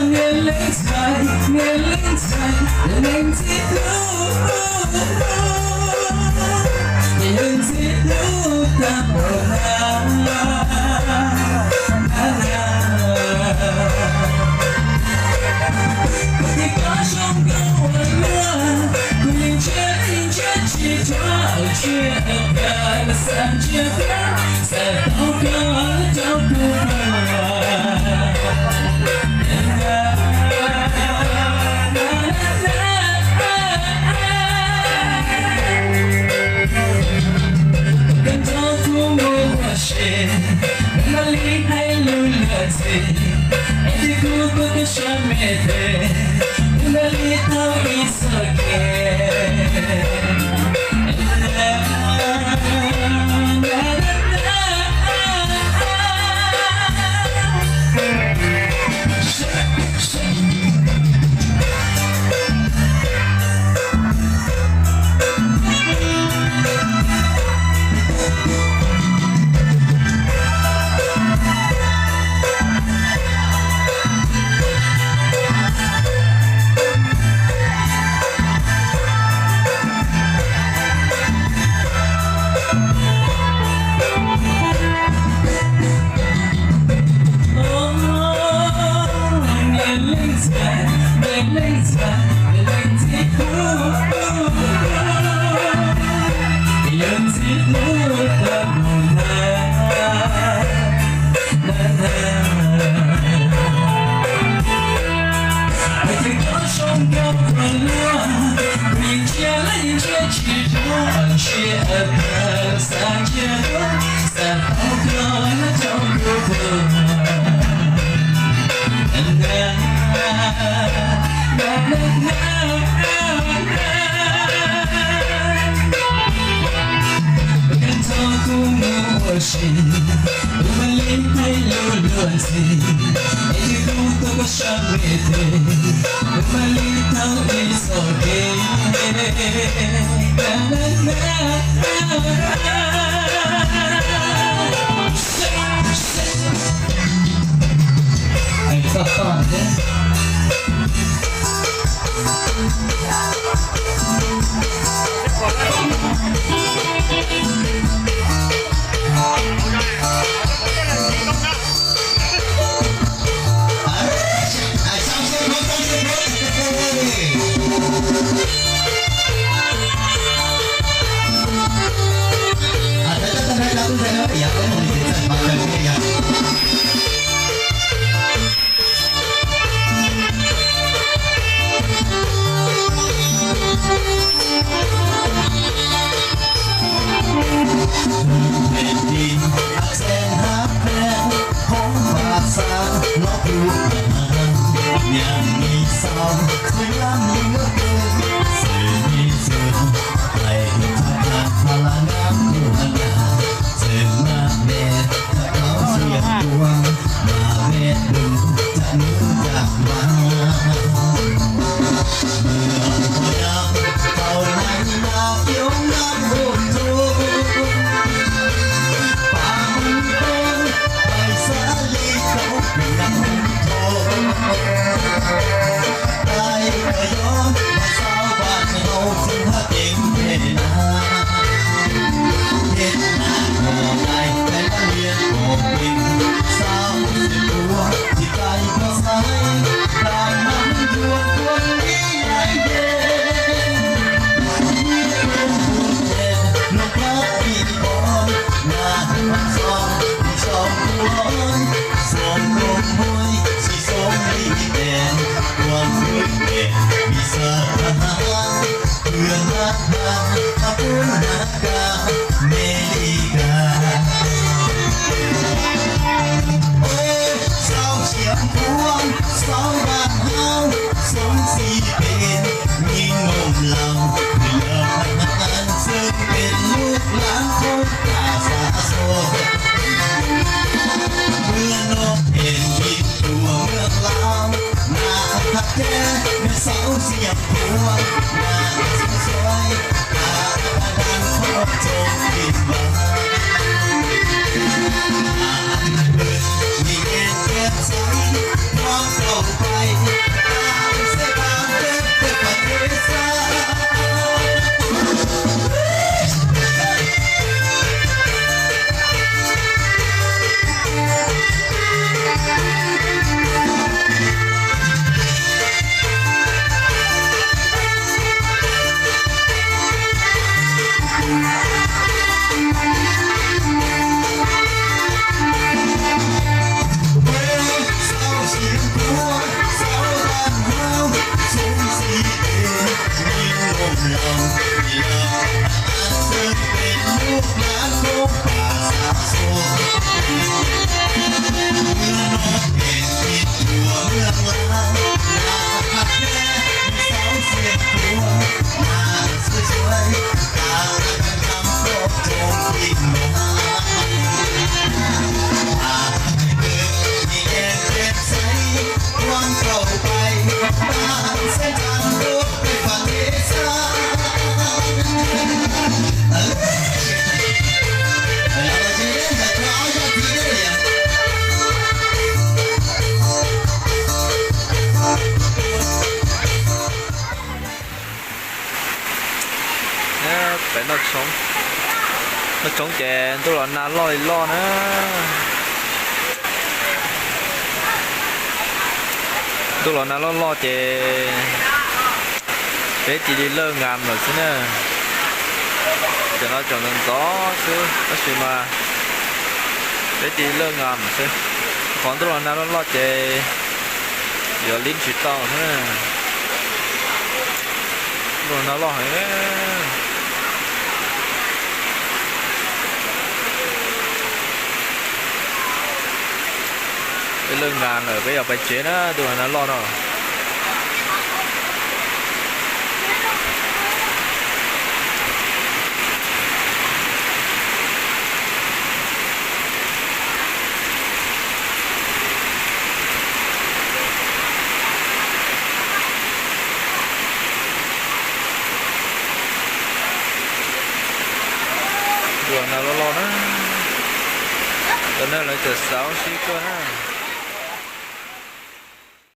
Niam leej ntxhais, niam leej ntxhais, leej txiv hlub, leej txiv hlub tag npaum na. Kuv tib kob zoo nkauj ua luaj, kuv yeej ntsia yeej ntsia tsis tshua ntsia, xav ntsia xav tau koj coj kuv mus. Koj nrog kuv mus ua si, kuv mam li hais lus luag ntxhi, es twb kuv tuaj koj sab me tes, kuv mam li tau ib txoj kev. Hais tias koj zoo nkauj ua luaj, kuv yeej ntsia los yeej ntsia tsis tau, ntsia tag xav ntsia dua, xav tau koj coj kuv mus. Koj nrog kuv mus ua si, kuv mam li hais lus luag ntxhi, es twb kuv tuaj koj sab me tes, kuv mam li tau ib txoj kev. Nplooj tshoob ces ntuj los nag loj li loj na. Ntuj los nag loj loj ces peb cia li lawj ngas lawm xwb na. Cov no tseem ntxov ntxov xwb tab sis mas peb cia li lawj ngas lawm xwb. Qhov ntuj los nag loj loj ces yuav lib tsis tau xwb na. Ntuj los nag loj heev. Peb lawj ngas lawm peb yuav pais tsev na, ntuj los nag loj no. Ntuj los nag loj loj na. Cov neeg lawv tseem xav ua si kawg na.